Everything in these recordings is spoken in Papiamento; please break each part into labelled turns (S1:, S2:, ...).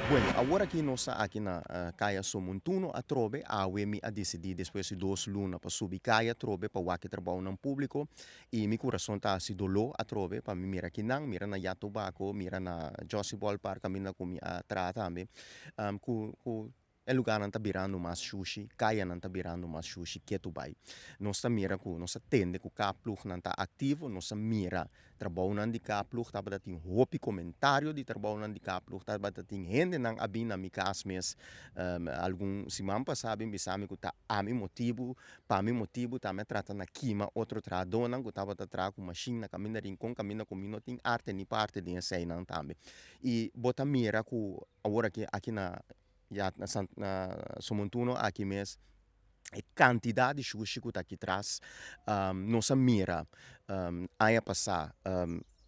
S1: Bueno, awor aki nos ta aki na Kaya Somontuno atrobe. Awe mi a disidí despues di 2 luna pa subi kaya atrobe pa wak e trabounan públiko i mi kurason ta hasi doló atrobe pa mi mira akinan, mira na Yatobako, mira na Jossy Ballpark kaminda ku mi a traha tambe, ku e lugánan ta birando mas shushi, kayanan ta birando mas shushi ketu bai. Nos ta mira ku nos ta tende ku K-ploegnan ta aktivo, nos ta mira trabounan di K-ploeg, tabata tin hopi komentario di trabounan di K-ploeg, tabata tin hendenan a bin na mi kas mes algun siman pasá a bin bisa mi ku ta ami motibu, pa mi motibu tambe a trata na kima otro trahadónan ku tabata traha ku mashin na kaminda Rincon, kaminda ku mi no tin arte ni parte den eseinan tambe. I bo ta mira ku awor aki aki na ya na San na Somontuno aki mes e kantidat di shushi ku ta aki tras nos a mira aña pasá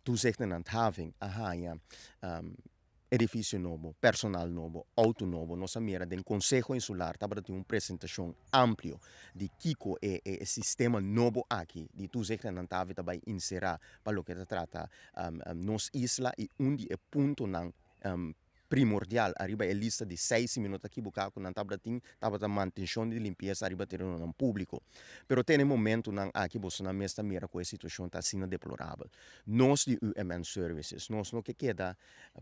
S1: Toezicht en Handhaving a haña edifisio nobo, personal nobo, outo nobo. Nos a mira den Konseho Insular tabata tin un presentashon amplio di kiko e e sistema nobo aki di Toezicht en Handhaving ta bai inserá pa loke ta trata nos isla i un di e puntonan primordial ariba e lista di seis, si mi no ta ekiboká, ku nan tabata tin tabata mantenshon di limpiesa ariba terenonan públiko. Pero te na e momentunan aki bosonan mes ta mira ku e situashon ta asina deplorabel. Nos di UMN Services, nos no ke keda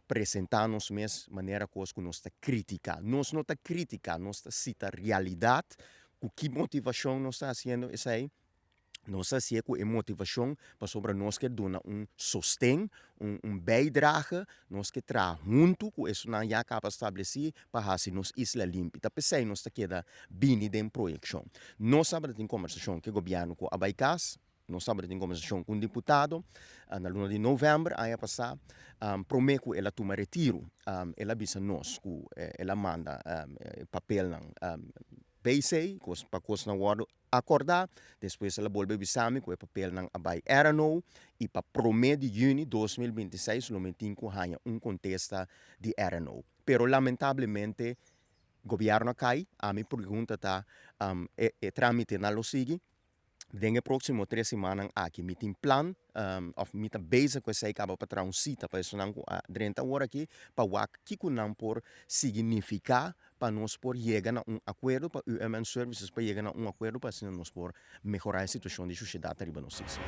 S1: presentá nos mes manera kos ku nos ta kritiká. Nos no ta kritiká, nos ta sita realidat ku ki motivashon nos ta hasiendo esei. Nos ta hasié ku e motivashon pasobra nos ke duna un sosten, un bijdrage, nos ke traha huntu ku esunnan ya kaba stablesí pa hasi nos isla limpi. Ta p'esei nos ta keda bini den proyekshon. Nos tabata tin kombersashon ku e gobièrnu ku a bai kas, nos tabata tin kombersashon ku un diputado na luna di novèmber aña pasá, promé ku el a tuma retiru, el a bisa nos ku el a manda e papelnan PC pa kosnan wòrdu akordá. Despues el a bolbe bisa mi ku e papelnan a bai RNO i pa promé di yüni 2026 lo mi tin ku haña un kontesta di RNO. Pero lamentablemente gobièrnu a kai. Ami pregunta ta, e trámitenan lo sigui? Den e próksimo 3 simannan aki mi tin plan òf mi ta bezig ku esei kaba pa traha un sita pa esunnan ku a drenta awor aki pa wak kiko nan por signifiká pa nos por yega na un akuerdo, pa UMN Services pa yega na un akuerdo pa asina nos por mehorá e situashon di shushedat ariba nos isla.